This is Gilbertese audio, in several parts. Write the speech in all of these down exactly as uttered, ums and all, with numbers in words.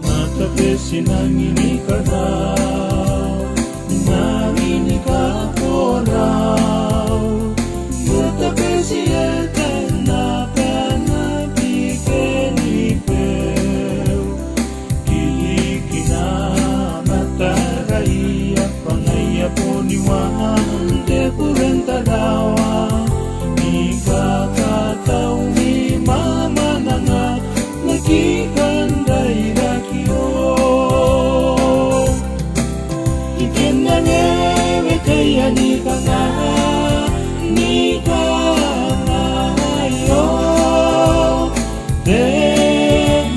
Matabetinang ni karau, nang ni kakorau, matabetia tana bana bikeni beu. Kilikina mataraia, bwa ngaia bon iwa n te bure n Tarawa, ni kakatau ni mamananga, n aki kanrairaki o. I kena weweteia ni kanga, ni kanga aio. Te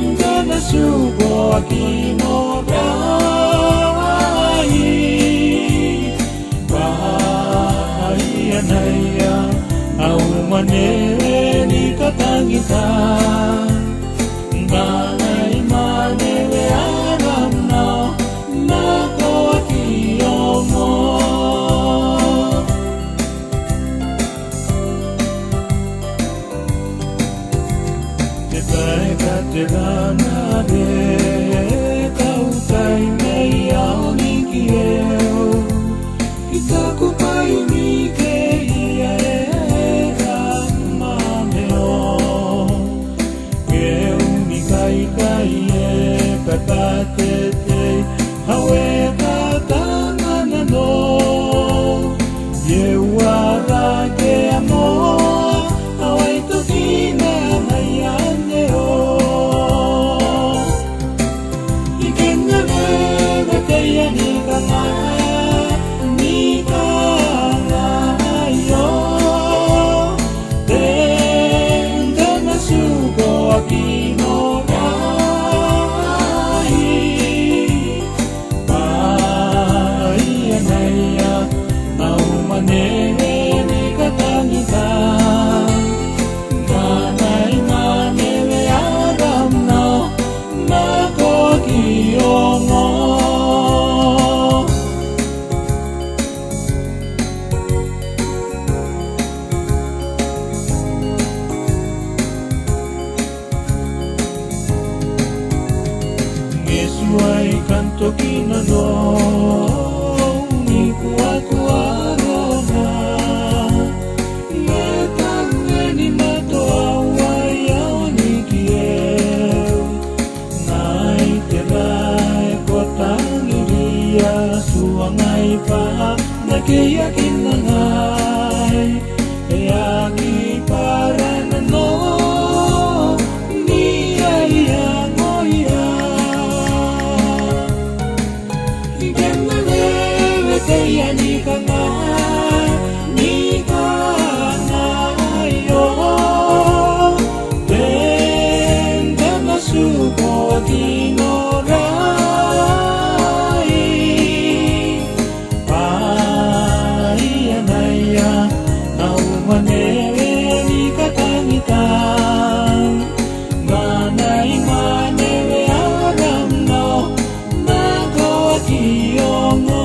nta na tiubo aki norai. Bwa aia naia, au mwane ni katangita. Ngkanne I mwane we aram nao, nako aki ongo. Te bae katerana te kautai mai aon ikieu. I taku bwa imwin te ia e aera mwaneu. Ke umi kaikai e babatetei, awe katanganano. Ieu ara ke a moa, awa i tokina mai anne o. I kena weweteia ni kanga, ni kanga aio. Te nta na tiubo aki norai. Bwa aia naia, au mwane ni katangita. Ngkanne I mwane we aram nao, nako aki ongo. Ngke e tuai kan toki nanou ni kuakuaroa, e tangiria ni matoa aia onikieu. Ngai tera ae ko tangiria, tuangai bwa n akea kinangai, e aki bwara nanou n iangoia. I kena weweteia ni kanga, ni kanga aio. Te nta na tiubo aki norai. Bwa aia naia, au mwane ni katangita. Ngkanne I mwane we aram nao, nako aki ongo.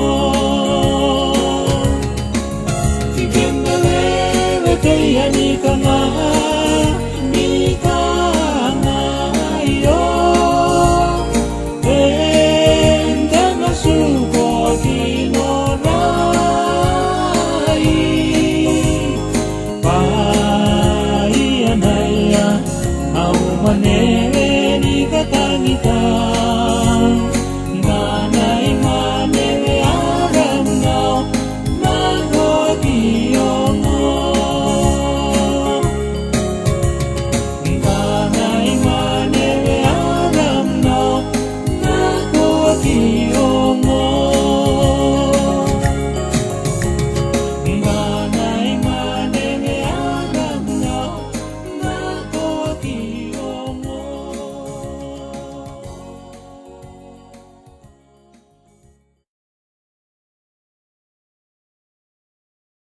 I kena weweteia ni kanga, ni kanga aio. Te nta na tiubo aki norai. Bwa aia naia, au mwane